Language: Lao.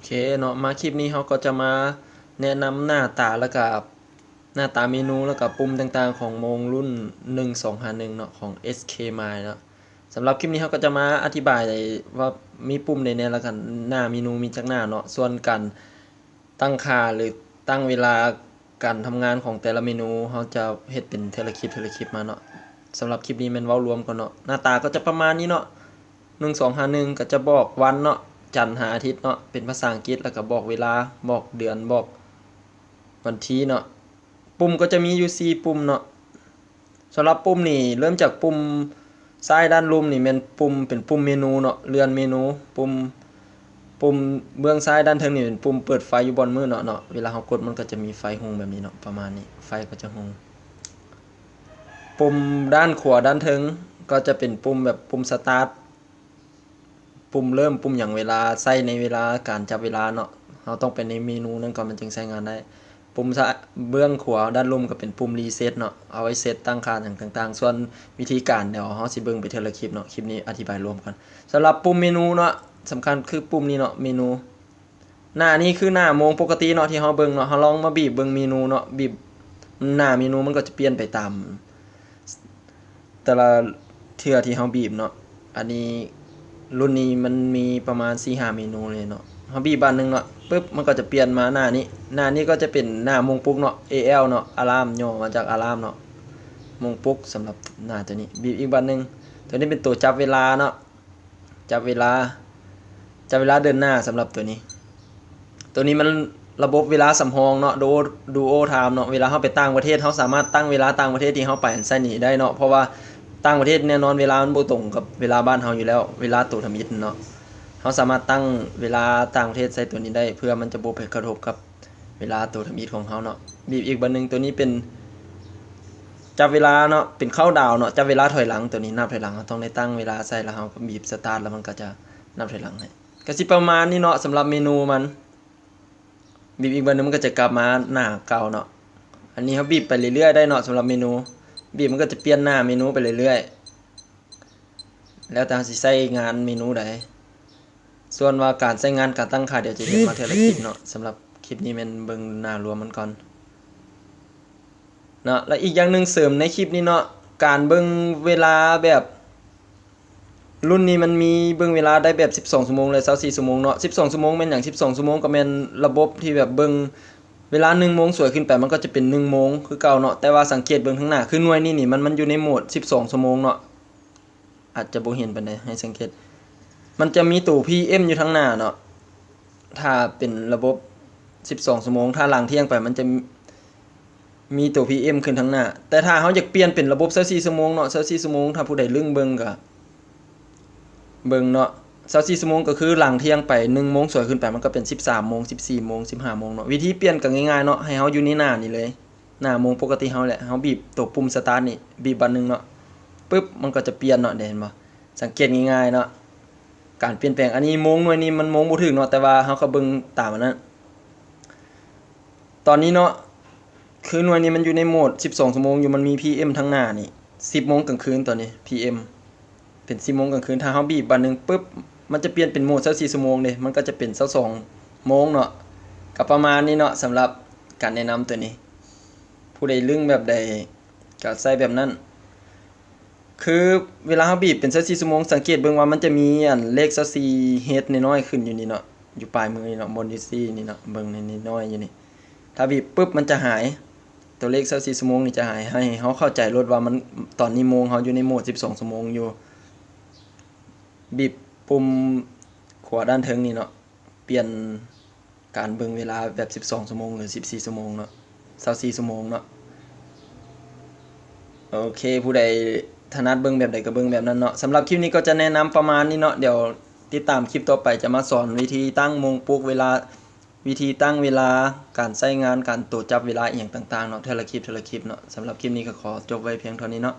ເຄເນາະ ມາຄລິບນີ້ເຮົາກໍຈະມາແນະນຳໜ້າຕາ ແລ້ວກະໜ້າຕາເມນູ ແລ້ວກະປຸ່ມຕ່າງໆຂອງໂມງລຸ້ນໜຶ່ງສອງຫ້າໜຶ່ງເນາະ ຂອງ ເອສເຄ ມາຍເນາະ. ສຳລັບຄລິບນີ້ເຮົາກໍຈະມາອະທິບາຍວ່າມີປຸ່ມໃດແດ່ ແລ້ວກະໜ້າເມນູມີຈັກໜ້າເນາະ. ສ່ວນການຕັ້ງຄ່າ ຫຼື ຕັ້ງເວລາການທຳງານຂອງແຕ່ລະເມນູ ເຮົາຈະເຮັດເປັນເທື່ອລະຄລິບ ເທື່ອລະຄລິບມາເນາະ. ສຳລັບຄລິບນີ້ແມ່ນເວົ້າລວມກ່ອນເນາະ. ໜ້າຕາກໍຈະປະມານນີ້ເນາະ. ໜຶ່ງສອງຫ້າໜຶ່ງ ກໍຈະບອກວັນເນາະ ຈັນຫາອາທິດເນາະ ເປັນພາສາອັງກິດ ແລ້ວກໍບອກເວລາ ບອກເດືອນ ບອກວັນທີເນາະ. ປຸ່ມກໍຈະມີຢູ່ສີ່ປຸ່ມເນາະ. ສຳລັບປຸ່ມນີ້ ເລີ່ມຈາກປຸ່ມຊ້າຍດ້ານລຸ່ມນີ້ແມ່ນປຸ່ມ ເປັນປຸ່ມເມນູເນາະ ເລື່ອນເມນູ. ປຸ່ມ ປຸ່ມເບື້ອງຊ້າຍດ້ານເທິງນີ້ເປັນປຸ່ມເປີດໄຟຢູ່ບ່ອນມືດເນາະ ເນາະ. ເວລາເຮົາກົດມັນກໍຈະມີໄຟຮຸ່ງແບບນີ້ເນາະ ປະມານນີ້ ໄຟກໍຈະຮຸ່ງ. ປຸ່ມດ້ານຂວາດ້ານເທິງກໍຈະເປັນປຸ່ມແບບປຸ່ມສະຕາດ ປຸ່ມເລີ່ມ ປຸ່ມຫຍັງ ເວລາ ໃຊ້ໃນເວລາການຈັບເວລາເນາະ. ເຮົາຕ້ອງໄປໃນເມນູນັ້ນກ່ອນ ມັນຈຶ່ງໃຊ້ງານໄດ້. ປຸ່ມຊ້າຍ ເບື້ອງຂວາດ້ານລຸ່ມກໍເປັນປຸ່ມຣີເຊັດເນາະ ເອົາໄວ້ເຊັດຕັ້ງຄ່າຫຍັງຕ່າງໆ. ສ່ວນວິທີການດຽວເຮົາຊິເບິ່ງໄປເທື່ອລະຄລິບເນາະ ຄລິບນີ້ອະທິບາຍລວມກ່ອນ. ສຳລັບປຸ່ມເມນູເນາະ ສຳຄັນຄືປຸ່ມນີ້ເນາະ ເມນູ. ໜ້ານີ້ຄືໜ້າໂມງປົກກະຕິເນາະ ທີ່ເຮົາເບິ່ງເນາະ. ເຮົາລອງມາບີບເບິ່ງເມນູເນາະ ບີບໜ້າເມນູ ມັນກໍຈະປ່ຽນໄປຕາມແຕ່ລະເທື່ອທີ່ເຮົາບີບເນາະ. ອັນນີ້ ລຸ້ນນີ້ມັນມີປະມານສີ່ຫ້າເມນູເລີຍເນາະ. ເຮົາບີບບາດໜຶ່ງເນາະ ປຶບ ມັນກໍຈະປ່ຽນມາໜ້ານີ້. ໜ້ານີ້ກໍຈະເປັນໜ້າໂມງປຸກເນາະ ເອແອລເນາະ ອາລາມ ຫຍໍ້ມາຈາກອາລາມເນາະ ໂມງປຸກ. ສຳລັບໜ້າຕົວນີ້ ບີບອີກບາດໜຶ່ງ ຕົວນີ້ເປັນຕົວຈັບເວລາເນາະ ຈັບເວລາ ຈັບເວລາເດີນໜ້າ. ສຳລັບຕົວນີ້ ຕົວນີ້ມັນລະບົບເວລາສຳຮອງເນາະ Duo Duo Time ເນາະ. ເວລາເຮົາໄປຕ່າງປະເທດ ເຮົາສາມາດຕັ້ງເວລາຕ່າງປະເທດທີ່ເຮົາໄປໃສ່ນີ້ໄດ້ເນາະ ເພາະວ່າຕ່າງປະເທດແນ່ນອນເວລາມັນບໍ່ຕົງກັບເວລາບ້ານເຮົາຢູ່ແລ້ວ ເວລາໂຕທຳອິດເນາະ. ເຮົາສາມາດຕັ້ງເວລາຕ່າງປະເທດໃສ່ຕົວນີ້ໄດ້ ເພື່ອມັນຈະບໍ່ໄປກະທົບກັບ ເວລາໂຕທຳອິດຂອງເຮົາເນາະ. ບີບອີກບາດໜຶ່ງ ຕົວນີ້ເປັນຈັບເວລາເນາະ ເປັນເຄົາດາວເນາະ ຈັບເວລາຖອຍຫຼັງ. ຕົວນີ້ນັບຖອຍຫຼັງ ເຮົາຕ້ອງໄດ້ຕັ້ງເວລາໃສ່ ແລ້ວເຮົາກໍບີບສະຕາດ ແລ້ວມັນກໍຈະນັບຖອຍຫຼັງໃຫ້. ກໍຊິປະມານນີ້ເນາະ ສຳລັບເມນູມັນ. ບີບອີກບາດໜຶ່ງ ມັນກໍຈະກັບມາໜ້າເກົ່າເນາະ. ອັນນີ້ເຮົາບີບໄປເລື້ອຍໆໄດ້ເນາະ ສຳລັບເມນູ ບີບມັນກໍຈະປ່ຽນໜ້າເມນູໄປເລື້ອຍໆ ແລ້ວແຕ່ເຮົາຊິໃຊ້ງານເມນູໃດ. ສ່ວນວ່າການໃຊ້ງານ ການຕັ້ງຄ່າ ດຽວຈະເຮັດມາເທື່ອລະຄລິບເນາະ. ສຳລັບຄລິບນີ້ແມ່ນເບິ່ງໜ້າລວມມັນກ່ອນເນາະ. ແລະ ອີກຢ່າງໜຶ່ງເສີມໃນຄລິບນີ້ເນາະ ການເບິ່ງເວລາແບບລຸ້ນນີ້ມັນມີເບິ່ງເວລາໄດ້ແບບສິບສອງຊົ່ວໂມງ ແລະ ຊາວສີ່ຊົ່ວໂມງເນາະ. ສິບສອງຊົ່ວໂມງແມ່ນຫຍັງ? ສິບສອງຊົ່ວໂມງກໍແມ່ນລະບົບທີ່ແບບເບິ່ງເວລາໜຶ່ງໂມງສວຍຂຶ້ນໄປ ມັນກໍຈະເປັນໜຶ່ງໂມງຄືເກົ່າເນາະ. ແຕ່ວ່າສັງເກດເບິ່ງທາງໜ້າ ຄືໜ່ວຍນີ້ນີ້ ມັນ ມັນຢູ່ໃນໂໝດສິບສອງຊົ່ວໂມງເນາະ. ອາດຈະບໍ່ເຫັນປານໃດ ໃຫ້ສັງເກດ ມັນຈະມີໂຕ ພີເອັມ ຢູ່ທາງໜ້າເນາະ. ຖ້າເປັນລະບົບສິບສອງຊົ່ວໂມງ ຖ້າຫຼັງທ່ຽງໄປ ມັນຈະມີໂຕ ພີເອັມ ຂຶ້ນທາງໜ້າ. ແຕ່ຖ້າເຮົາຢາກປ່ຽນເປັນລະບົບຊາວສີ່ຊົ່ວໂມງເນາະ ຊາວສີ່ຊົ່ວໂມງ ຖ້າຜູ້ໃດລຶ້ງເບິ່ງກໍເບິ່ງເນາະ ຊາວສີ່ຊົ່ວໂມງ ກໍຄືຫຼັງທ່ຽງໄປໜຶ່ງໂມງສວຍຂຶ້ນໄປ ມັນກໍເປັນສິບສາມໂມງ ສິບສີ່ໂມງ ສິບຫ້າໂມງເນາະ. ວິທີປ່ຽນກໍງ່າຍໆເນາະ ໃຫ້ເຮົາຢູ່ໃນໜ້ານີ້ເລີຍ ໜ້າໂມງປົກກະຕິເຮົາແຫຼະ ເຮົາບີບໂຕປຸ່ມສະຕາດນີ້ ບີບບາດໜຶ່ງເນາະ ປຶບ ມັນກໍຈະປ່ຽນເນາະ. ເດ້ເຫັນບໍ່? ສັງເກດງ່າຍໆເນາະ ການປ່ຽນແປງ. ອັນນີ້ໂມງໜ່ວຍນີ້ມັນໂມງບໍ່ຖືກເນາະ ແຕ່ວ່າເຮົາກໍເບິ່ງຕາມອັນນັ້ນ. ຕອນນີ້ເນາະ ຄືໜ່ວຍນີ້ມັນຢູ່ໃນໂໝດສິບສອງຊົ່ວໂມງຢູ່ ມັນມີ ພີເອັມ ທາງໜ້ານີ້ ສິບໂມງກາງຄືນ ຕອນນີ້ ພີເອັມ ເປັນສິບໂມງກາງຄືນ. ຖ້າເຮົາບີບບາດໜຶ່ງປຶບ ມັນຈະປ່ຽນເປັນໂໝດຊາວສີ່ຊົ່ວໂມງເດ້ ມັນກໍຈະເປັນຊາວສອງໂມງເນາະ. ກໍປະມານນີ້ເນາະ ສຳລັບການແນະນຳຕົວນີ້ ຜູ້ໃດລຶ້ງແບບໃດກໍໃຊ້ແບບນັ້ນ. ຄືເວລາເຮົາບີບເປັນຊາວສີ່ຊົ່ວໂມງ ສັງເກດເບິ່ງວ່າມັນຈະມີອັນເລກຊາວສີ່ເຮັດນ້ອຍໆຂຶ້ນຢູ່ນີ້ເນາະ ຢູ່ປາຍມືນີ້ເນາະ ບ່ອນຢູ່ຊີ້ນີ້ເນາະ ເບິ່ງນີ້ນ້ອຍໆຢູ່ນີ້. ຖ້າບີບປຶບ ມັນຈະຫາຍ ຕົວເລກຊາວສີ່ຊົ່ວໂມງນີ້ຈະຫາຍ ໃຫ້ເຮົາເຂົ້າໃຈໂລດວ່າມັນ ຕອນນີ້ໂມງເຮົາຢູ່ໃນໂໝດສິບສອງຊົ່ວໂມງຢູ່. ບີບປຸ່ມຂວາດ້ານເທິງນີ້ເນາະ ປ່ຽນການເບິ່ງເວລາແບບສິບສອງຊົ່ວໂມງ ຫຼື ສິບສີ່ຊົ່ວໂມງເນາະ ຊາວສີ່ຊົ່ວໂມງເນາະ. ໂອເຄ ຜູ້ໃດຖະໜັດເບິ່ງແບບໃດກໍເບິ່ງແບບນັ້ນເນາະ. ສຳລັບຄລິບນີ້ກໍຈະແນະນຳປະມານນີ້ເນາະ ດຽວຕິດຕາມຄລິບຕໍ່ໄປ ຈະມາສອນວິທີຕັ້ງໂມງປຸກ ເວລາ ວິທີຕັ້ງເວລາ ການໃຊ້ງານ ການໂຕຈັບເວລາອີ່ຫຍັງຕ່າງໆເນາະ ເທື່ອລະຄລິບ ເທື່ອລະຄລິບເນາະ. ສຳລັບຄລິບນີ້ກໍຂໍຈົບໄວ້ພຽງເທົ່ານີ້ເນາະ.